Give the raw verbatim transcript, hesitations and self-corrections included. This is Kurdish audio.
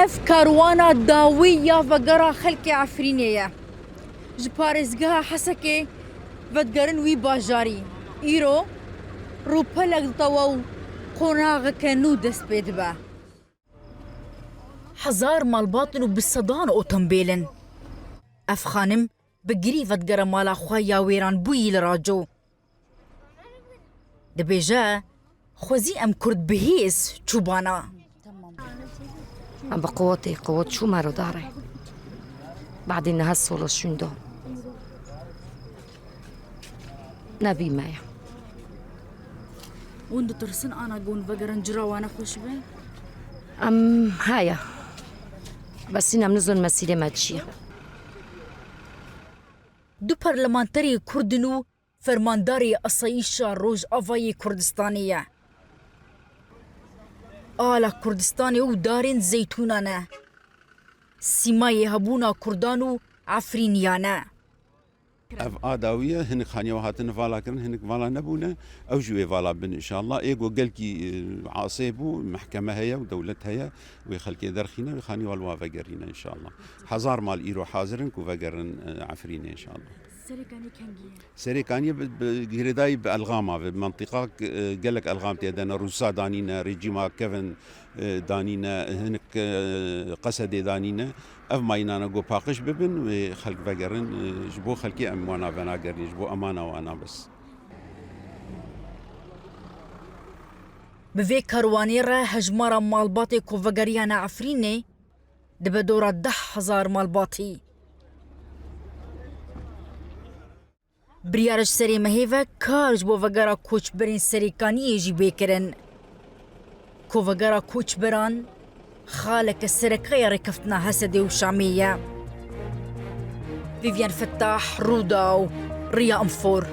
Ev karwana dawî ya vegera xelkê Efrînê ye. Ji parêzgeha Hesekê vedigerin wî bajarî. Îro rûpelek ditewe û qonaxeke nû dest pê dibe. Hezar malbat in û bi sedan otombêl in. Ev xanim bi girî vedigere mala xwe ya wêranbûyî li Raco. Dibêje, xwezî em Kurd bi hêz çûbana. Em bi quwetê, quwet çû mero dare. Badê niha sola şûndo. Nebî me ye. Hûn ditirsin ana ku hûn vegerin cira wan nexweş be? Em heye. Bes hîn em nizin mesîlê me çi ye. Du parlamenterê Kurd in û fermandarê Asayîşa Rojavayê Kurdistanê ye. Ala Kurdistanê û darên zeytûnan e. Sîmayê hebûna Kurdan û Efrîniyan e. Ev a dawî ye, hinek xaniya we hatine vala kirin, hinek vala nebûne. Ew jî wê vala bin înşallah. Ê ku gelkî, e, asê bû, mehkeme heye û dewlet heye, wê xelkê derxîne, wê xaniya we li wan vegerîne înşallah. Hezar mal îro hazir in ku vegerin, e, Efrînê înşallah. Serê Kaniyê kengî ye? Serê Kaniyê bi, bi girêdayî bi elxama ve, bi mentiqa, e, gelek elxam tê de ne, Rûsa danîne, rejîma kevin, e, danîne, hinek, e, Qesedê danîne. Ev mayînane ku paqij bibin, wê xelk vegerin, e, ji bo xelkê em wana venagerîn, ji bo emana wana bes. Bi vê karwanê re hejmara malbatê ku vegeriyane Efrînê dibe dora deh hezar malbatî. Biryar ji serê mehê ve kar ji bo vegera koçberên Serêkaniyê jî bê kirin. Kovegera koçberan xaleke sereke ya rêkeftina Hesedê û Şamê ye. Vîvyen Fettah, Rûdaw, Riya Infor.